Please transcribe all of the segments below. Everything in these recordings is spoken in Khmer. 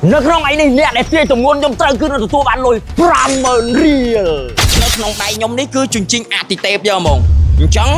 នៅក្នុងថ្ងៃនេះអ្នកដែលទាយទម្ងន់ខ្ញុំត្រូវគឺនឹងទទួលបានលុយ50000រៀលនៅក្នុងដៃខ្ញុំនេះគឺជញ្ជីងអតិទេពយកហ្មងអញ្ចឹង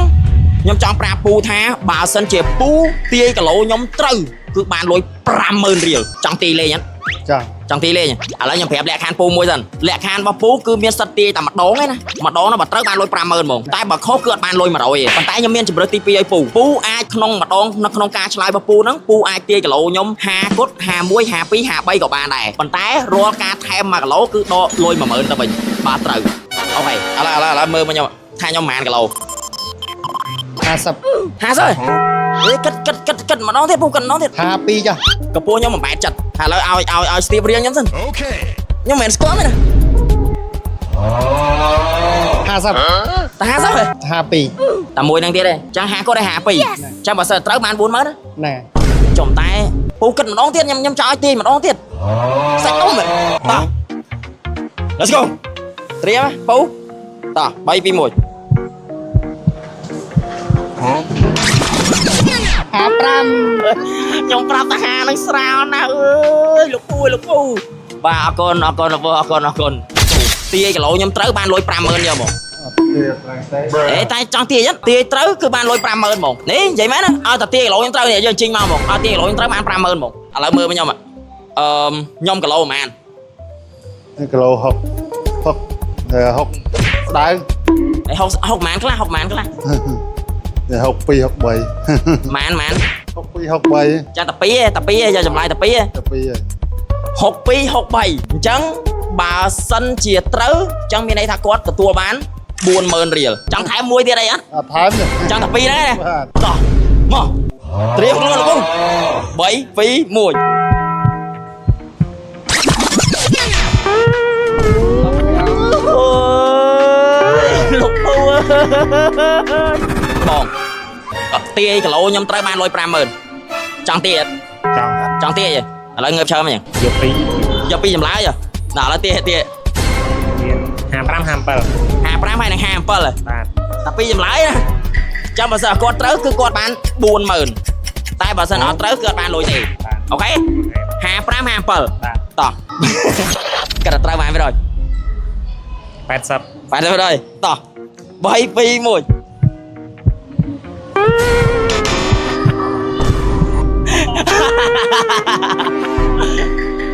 ខ្ញុំចង់ប្រាប់ពូថាបើសិនជាពូទាយគីឡូខ្ញុំត្រូវគឺបានលុយ50000រៀលចង់ទាយលេងអត់ ចា ចង់ទាយលេងឥឡូវខ្ញុំប្រាប់លក្ខខណ្ឌពូមួយសិនលក្ខខណ្ឌរបស់ពូគឺមានសិទ្ធិទាយតែម្ដងឯណាម្ដងណាបើត្រូវបានលុយ50000ហ្មងតែបើខុសគឺអត់បានលុយ100ទេប៉ុន្តែខ្ញុំមានជម្រើសទី2ឲ្យពូពូអាចក្នុងម្ដងនៅក្នុងការឆ្លើយរបស់ពូហ្នឹងពូអាចទាយគីឡូខ្ញុំ5គត់51 52 53ក៏បានដែរប៉ុន្តែរាល់ការថែម1គីឡូគឺដកលុយ10000ទៅវិញបាទត្រូវ OK ឥឡូវឥឡូវឥឡូវមើលមកខ្ញុំថាខ្ញុំប៉ុន្មានគីឡូ 50 50ហេគិតគិតគិតគិតម្ដងទៀតពូគិតម្ដងទៀត 52ចា កម្ពស់ខ្ញុំ1ម៉ែត្រចិត្តឥឡូវឲ្យឲ្យឲ្យស្ទាបរៀងខ្ញុំសិន Okay. ខ្ញុំមិនមែនស្គាល់ទេណា 50 តែ50ហ៎ 52 តែមួយនឹងទៀតទេចឹង50គាត់ឲ្យ52ចឹងបើសិនត្រូវបាន40000ណា ណែ ចំតែពូគិតម្ដងទៀតខ្ញុំខ្ញុំចង់ឲ្យទាយម្ដងទៀតសាច់ដុំហ៎តោះ Let's go ត្រៀមពូតោះ3 2 1 55 ខ្ញុំប្រាប់តាហានឹងស្រាលណាស់អើយលោកពូអើយលោកពូបាទអរគុណអរគុណលោកពូអរគុណអរគុណទាយគីឡូខ្ញុំត្រូវបានលុយ50000យកមក អេតែចង់ទាយអត់ទាយត្រូវគឺបានលុយ50000ហ្មងនេះនិយាយមែនណាឲ្យតែទាយគីឡូខ្ញុំត្រូវនេះយើងជីងមកហ្មងឲ្យទាយគីឡូខ្ញុំត្រូវបាន50000ហ្មងឥឡូវមើលមកខ្ញុំអឺខ្ញុំគីឡូប្រហែល គីឡូ60 60 60ស្ដើង ឯ60 60ប្រហែលខ្លះ60ប្រហែលខ្លះ 62 63 ប្រហែលប្រហែល 62 63 ចាំតាពីឯងតាពីឯងយកចម្លើយតាពីឯង ទៅពីរ 62 63អញ្ចឹងបើសិនជាត្រូវអញ្ចឹងមានន័យថាគាត់ទទួលបាន40000រៀលចង់ថែមមួយទៀតអីអត់ អត់ថែមទេ ចង់តាពីហ្នឹងឯង បាទ តោះមកត្រៀមខ្លួនលោកពូ3 2 1អូយលោកពូអើយបងអត់ទាយគីឡូខ្ញុំត្រូវបានលុយ50000ចង់ទាយអត់ ចង់ ចង់ទាយឥឡូវងើបឈើមកយ៉ាង យកពីរ យកពីរចម្លើយហ៎ដល់ឥឡូវទាយទាយ មាន55 57 55ហើយនឹង57 បាទ តែពីរចម្លើយណាចាំបើសិនគាត់ត្រូវគឺគាត់បាន40000តែបើសិនអត់ត្រូវគឺអត់បានលុយទេ បាទ OK 55 57 បាទ តោះ គាត់ត្រូវបាន100 80 80%តោះ3 2 1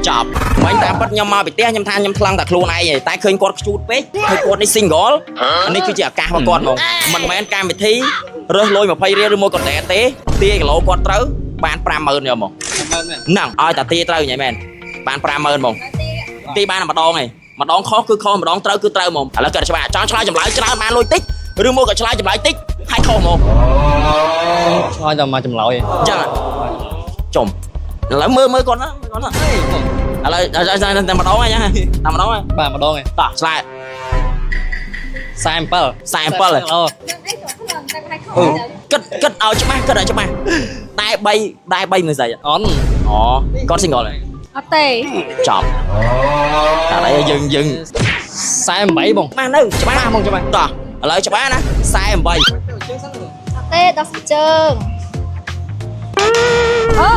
ចប់មិញតាមពិតខ្ញុំមកពីផ្ទះខ្ញុំថាខ្ញុំថ្លឹងតែខ្លួនឯងឯងតែឃើញគាត់ខ្ជូតពេកឃើញគាត់នេះ single អានេះគឺជាឱកាសរបស់គាត់ហ្មងមិនមែនកម្មវិធីរើសលុយ20រៀលឬមួយក៏តែទេទាយគីឡូគាត់ត្រូវបាន50000យកមកហ្នឹងឲ្យតែទាយត្រូវញ៉ៃមែនបាន50000ហ្មង ទីបានតែម្ដងឯងម្ដងខុសគឺខុសម្ដងត្រូវគឺត្រូវហ្មងឥឡូវគាត់ច្បាស់ចង់ឆ្លើយចម្លើយច្រើនបានលុយតិចឬមួយក៏ឆ្លើយចម្លើយតិចហើយខុសហ្មង ឆ្លើយតែមួយចម្លើយឯង អញ្ចឹងចំឥឡូវមើលមើលគាត់ណាមើលគាត់ណាឥឡូវតែម្ដងហ្នឹងតែម្ដងហ្នឹង បាទម្ដងឯង តោះឆ្លើយ 47 47 អូ គិតគិតឲ្យច្បាស់គិតឲ្យច្បាស់តែ3តែ3មើលស្អី អន់ អូគាត់ single ហើយ អត់ទេ ចប់តែឥឡូវយើងយើង 48បង ច្បាស់នៅច្បាស់ ច្បាស់ហ្មងច្បាស់ តោះឥឡូវច្បាស់ណា48 អត់ទេដល់ស្បែកជើងអឺ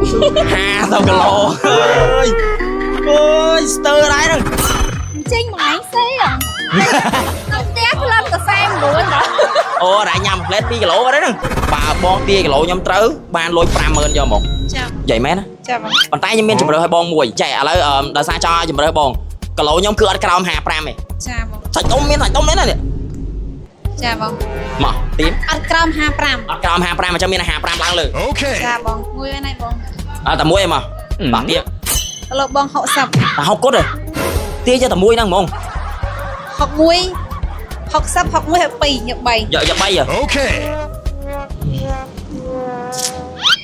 50គីឡូអើយអើយស្ទើរដែរហ្នឹង ចេញមួយឯងសេអនៅផ្ទះផ្លឹងតែ49ដល់ អូរ៉ាញ៉ាំផ្លែត2គីឡូបាត់ហើយហ្នឹងបើបងទាគីឡូខ្ញុំត្រូវបានលុយ50000យកមក ចា និយាយមែនណា ចាបង ប៉ុន្តែខ្ញុំមានជំរើសឲ្យបងមួយចែឥឡូវអឺដោយសារចង់ឲ្យជំរើសបងគីឡូខ្ញុំគឺអត់ក្រោម55ទេ ចាបង សាច់ដុំមានសាច់ដុំទេណានេះ ចាបង មកទីម អត់ក្រោម55 អត់ក្រោម55អញ្ចឹងមាន55ឡើងលើ Okay. ចាបងមួយហ្នឹងឯងបង អត់តែមួយឯងមកបាទទៀត គីឡូបង60 តែ60គត់ទេទាយកតែមួយហ្នឹងហ្មង 61 60 61 62យក3 យកយក3ហ៎ Okay.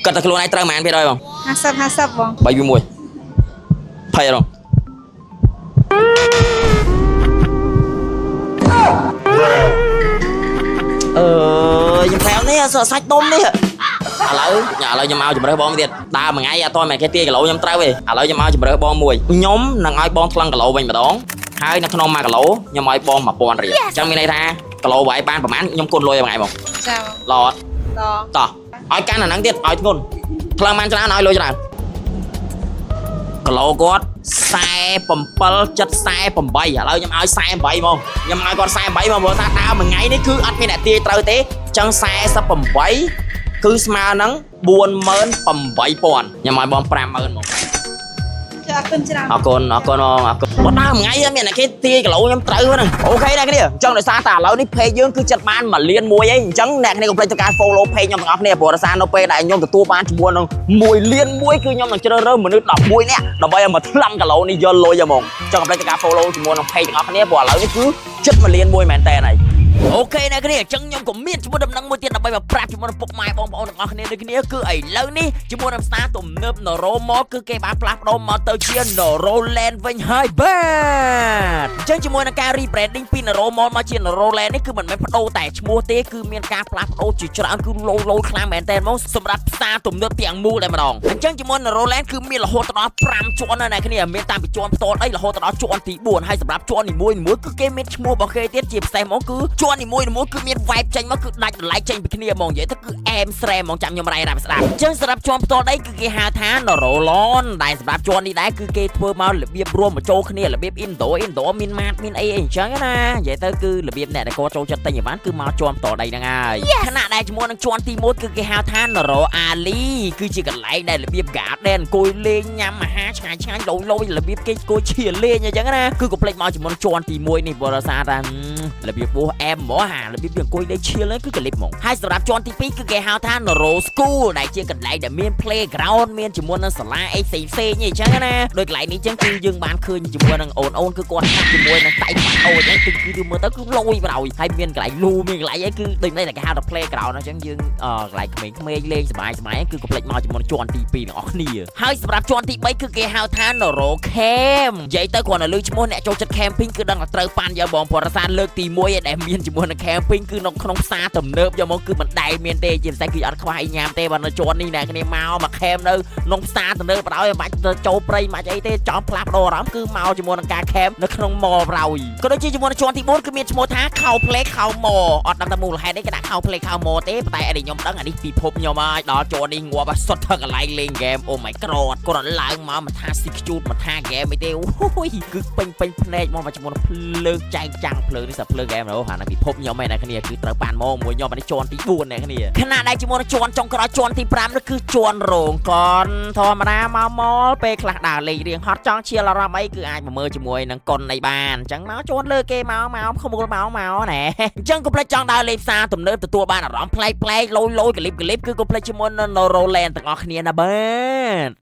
គាត់តែខ្លួនឯងត្រូវប៉ុន្មានភាគរយបង 50 50បង 3 2 1ផៃអត់អឺខ្ញុំផ្លែនេះសាច់ដុំនេះឥឡូវឥឡូវខ្ញុំឲ្យជំរើសបងទៀតដើរមួយថ្ងៃអត់ទាន់មែនគេទាយគីឡូខ្ញុំត្រូវទេឥឡូវខ្ញុំឲ្យជំរើសបងមួយខ្ញុំនឹងឲ្យបងថ្លឹងគីឡូវិញម្ដងហើយនៅក្នុង1គីឡូខ្ញុំឲ្យបង1000រៀលអញ្ចឹងមានន័យថាគីឡូបើឲ្យបានប្រហែលខ្ញុំគុណលុយឲ្យមួយថ្ងៃបង ចាបង ល្អអត់ ដ តោះឲ្យកាន់អាហ្នឹងទៀតឲ្យធ្ងន់ថ្លឹងបានច្រើនឲ្យលុយច្រើន គីឡូគាត់47.48ឥឡូវខ្ញុំឲ្យ48មកខ្ញុំឲ្យគាត់48មកព្រោះថាដើមមួយថ្ងៃនេះគឺអត់មានអ្នកទាយត្រូវទេអញ្ចឹង48គឺស្មើនឹង48000ខ្ញុំឲ្យបង50000មក ចាអរគុណច្រើន អរគុណអរគុណបងអរគុណបើដើមមួយថ្ងៃអត់មានអ្នកគេទាយគីឡូខ្ញុំត្រូវហ្នឹង OK អ្នកគ្នាអញ្ចឹងដោយសារតែឥឡូវនេះ page យើងគឺចិត្តបាន1លានមួយអីអញ្ចឹងអ្នកគ្នាកុំភ្លេចធ្វើការ follow page ខ្ញុំទាំងអស់គ្នាព្រោះដោយសារនៅពេលដែលខ្ញុំទទួលបានជាមួយនឹង1លានមួយគឺខ្ញុំនឹងជ្រើសរើសមនុស្ស11នាក់ដើម្បីឲ្យមកថ្លឹងគីឡូនេះយកលុយហ្មងអញ្ចឹងកុំភ្លេចធ្វើការ follow ជាមួយនឹង page ទាំងអស់គ្នាព្រោះឥឡូវនេះគឺចិត្ត1លានមួយមែនតើហើយ OK អ្នកគ្នាអញ្ចឹងខ្ញុំក៏មានជាមួយដំណឹងមួយទៀតដើម្បីមកប្រាប់ជាមួយនឹងពុកម៉ែបងប្អូនទាំងអស់គ្នាដូចគ្នាគឺឥឡូវនេះជាមួយនឹងផ្សារទំនើប Noro Mall គឺគេបានផ្លាស់ប្ដូរមកទៅជា Noro Land វិញហើយបាទអញ្ចឹងជាមួយនឹងការ rebranding ពី Noro Mall មកជា Noro Land នេះគឺមិនមែនប្ដូរតែឈ្មោះទេគឺមានការផ្លាស់ប្ដូរជាច្រើនគឺឡូឡូខ្លាំងមែនតើហ្មងសម្រាប់ផ្សារទំនើបទាំងមូលតែម្ដងអញ្ចឹងជាមួយ Noro Land គឺមានរហូតដល់5ជាន់ណាអ្នកគ្នាមានតាំងពីជាន់ផ្ទាល់ដីរហូតដល់ជាន់ទី4ហើយសម្រាប់ជាន់នីមួយៗគឺគេមានឈ្មោះរបស់គេទៀតជាពិសេសហ្មងគឺជាន់នីមួយៗគឺមាន vibe ចេញមកគឺដាច់តម្លៃចេញពីគ្នាហ្មងនិយាយទៅគឺអែមស្រែហ្មងចាំខ្ញុំរ៉ៃរ៉ាប់ស្ដាប់អញ្ចឹងសម្រាប់ជាន់ផ្ទាល់ដីគឺគេហៅថា Norolon ដែលសម្រាប់ជាន់នេះដែរគឺគេធ្វើមករបៀបរួមបញ្ចូលគ្នារបៀប Indo Indo មានម៉ាតមានអីអីអញ្ចឹងណានិយាយទៅគឺរបៀបអ្នកដែលគាត់ចូលចិត្តទិញអីវ៉ាន់គឺមកជាន់ផ្ទាល់ដីហ្នឹងហើយខណៈដែលជាមួយនឹងជាន់ទី1គឺគេហៅថា Noro Ali គឺជាកន្លែងដែលរបៀប garden អង្គុយលេងញ៉ាំអាហារឆ្ងាញ់ឆ្ងាញ់លយលយរបៀបគេអង្គុយឈៀលេងអញ្ចឹងណាគឺកុំភ្លេចមកជាមួយនឹងជាន់ទី1នេះបរិសាថារបៀបពោះអែមហ្មងហារបៀបវាអង្គុយលេងឈៀលហ្នឹងគឺកលិបហ្មងហើយសម្រាប់ជាន់ទី2គឺគេហៅថា Noro School ដែលជាកន្លែងដែលមាន playground មានជាមួយនឹងសាលាអីផ្សេងផ្សេងអីចឹងណាដោយកន្លែងនេះចឹងគឺយើងបានឃើញជាមួយនឹងអូនអូនគឺគាត់ហាត់ជាមួយនឹងតៃបាត់អូអញ្ចឹងគឺគឺមើលទៅគឺលយបណ្ដោយហើយមានកន្លែងលូមានកន្លែងអីគឺដូចនេះតែគេហៅថា playground អញ្ចឹងយើងកន្លែងក្មេងៗលេងសប្បាយសប្បាយគឺកុំភ្លេចមកជាមួយជាន់ទី2ទាំងអស់គ្នាហើយសម្រាប់ជាន់ទី3គឺគេហៅថា Noro Camp និយាយទៅគ្រាន់តែឮឈ្មោះអ្នកចូលចិត្ត camping គឺដឹងថាត្រូវប៉ាន់យកបងព្រោះសារលើកទី1ដែលមានជាមួយនឹង camping គឺនៅក្នុងផ្សារទំនើបយកមកគឺមិនដែលមានទេជាពិសេសគឺអត់ខ្វះអីញ៉ាំទេបើនៅជាន់នេះអ្នកគ្នាមកមក camp នៅក្នុងផ្សារទំនើបបណ្ដោយមិនបាច់ទៅចូលព្រៃមិនបាច់អីទេចង់ផ្លាស់ប្ដូរអារម្មណ៍គឺមកជាមួយនឹងការ camp នៅក្នុង mall ប្រោយក៏ដូចជាជាមួយនឹងជាន់ទី4គឺមានឈ្មោះថាខោ play ខោ mall អត់ដឹងថាមូលហេតុអីគេដាក់ខោ play ខោ mall ទេប៉ុន្តែអីខ្ញុំដឹងអានេះពិភពខ្ញុំហើយដល់ជាន់នេះងាប់សុទ្ធតែកន្លែងលេងហ្គេម Oh my god គាត់ឡើងមកមិនថាស៊ីខ្ជូតមិនថាហ្គេមអីទេអូយគឺពេញពេញភ្នែកមកមកជាមួយនឹងភ្លើងចែកចាំងភ្លើងនេះសាភ្លើងហ្គេមអូហាណាពិភពខ្ញុំឯណាគ្នាគឺត្រូវបានមកមួយខ្ញុំអានេះជាន់ទី4អ្នកគ្នាខណៈដែលជាមួយនឹងជាន់ចុងក្រោយជាន់ទី5នោះគឺជាន់រោងកនធម្មតាមកមកពេលខ្លះដើរលេងរៀងហត់ចង់chill អារម្មណ៍អីគឺអាចមកមើលជាមួយនឹងកុនអីបានអញ្ចឹងមកជាន់លើគេមកមកខ្មូលមកមកណែអញ្ចឹងកុំភ្លេចចង់ដើរលេងផ្សារទំនើបទទួលបានអារម្មណ៍ប្លែកប្លែកលយលយកលិបកលិបគឺកុំភ្លេចជាមួយនឹង Noroland ទាំងអស់គ្នាណាបាទ។